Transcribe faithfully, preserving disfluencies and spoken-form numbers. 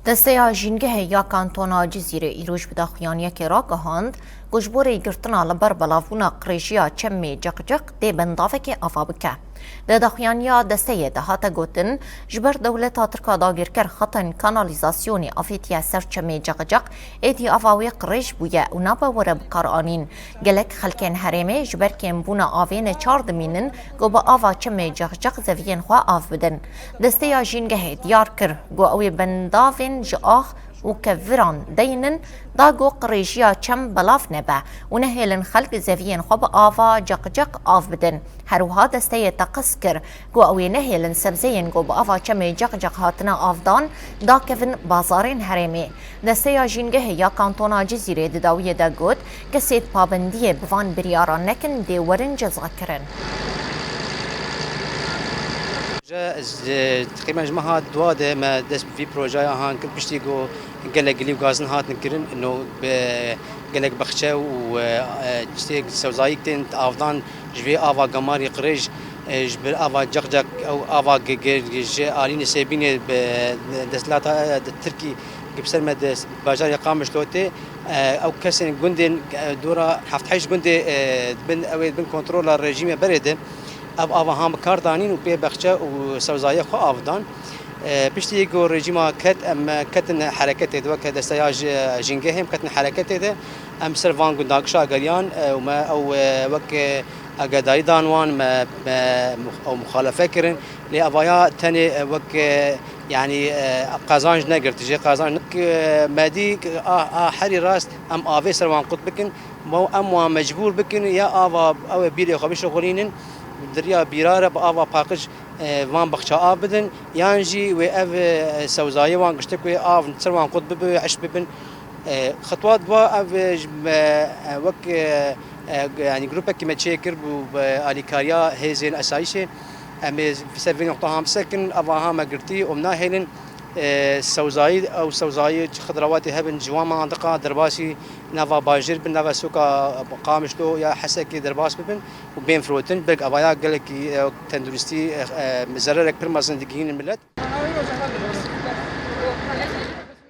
Desteya Jîngehê ya Kantona Cizîrê îroj bi daxuyaniyekê ragihand ku ji bo rêgirtina li ber belavbûna qirêjiya çemê Ceqceq dê bendavekê ava bike. Di daxuyaniya desteyê de hate gotin, ji ber dewleta Tirk a dagirker xetên kanalîzasyonê avêtiye ser çemê Ceqceq, êdî ava wê qirêj bûye û nabe were bikaranîn. Gelek xelkên herêmê ji ber kêmbûna avê neçar dimînin ku bi ava çemê Ceqceq zeviyên xwe av bidin. Desteya Jîngehê diyar kir ku ew ê bendavên ji ax û keviran deynin, da ku qirêjiya çem belav nebe û nehêlin xelk zeviyên xwe bi ava Ceqceq av bidin. Her wiha desteyê teqez kir ku ew ê nehêlin sebzeyên ku bi ava çemê Ceqceq hatine avdan, dakevin bazarên herêmê. Desteya Jîngehê ya Kantona Cizîrê di dawiyê de got, kesê pabendiyê bi van biryaran nekin dê werin cezakirin. Proje, ez, e, teqrîben ji meha dua de me dest bi vî projeya han kir, piştî ku gelek gilî û gazin hatin kirin, no bi gelek bexçe û, e, e, tiştê sewzayîk tên avdan ji vê ava gemarî qirêj, e, ji ber ava Ceqceq, ew ava gi-, gi-, gi-, ji alî Nisêbînê bi desthilata, e, di Tirkî gi bi ser me di bajarê Qamişlo tê. E, ew kesên gundên, e, dora heft heşt gundê, e, bin, ew ê bin kontrola rejîmê berê de. Ev ava han bi kar danîn û pê bexçe û sewzayê xwe av dan. E, piştî ku rejîma ket, em ketin hereketê de, weke desteya ji, Jîngehê em ketin hereketê de. Em ser van gundan kişa geriyan, e, û me ew, e, wek, e, agedarî dan wan, me, me mux-, ew muxalefe kirin. Lê evaya tenê, e, wek, e, yanî, e, qazanc negirt, jê qazanc ne-, e, me dî, a, a herî rast em avê ser wan qut bikin. Ma em wan mecbûr bikin ya ava ew ê bîrê xwe bişixulînin, di riya bîra re bi ava paqij, e, van baxça av bidin, yan jî wê ev, e, sewzayê wan giştek wê av ser wan qut bibe, wê eş bibin. E, xetwa dua ev, e, ji me, e, wek, e, e, yanî grûpekî me çêkir bû bi alîkariya hêzên esayîşê. Em ê ser vê noqta han bisekin, ava ha me girtî û em nahêlin. E, sewzayî, ew sewzayî xidrawatê hebin ji wan mantiqa derbasî nava bajêr bin, nava sûka Qamişlo ya Hesekê derbas bibin û bên firotin. Belk avaya gelekî, e, tenduristî, e, e, zererek pir mezin digihînin milet.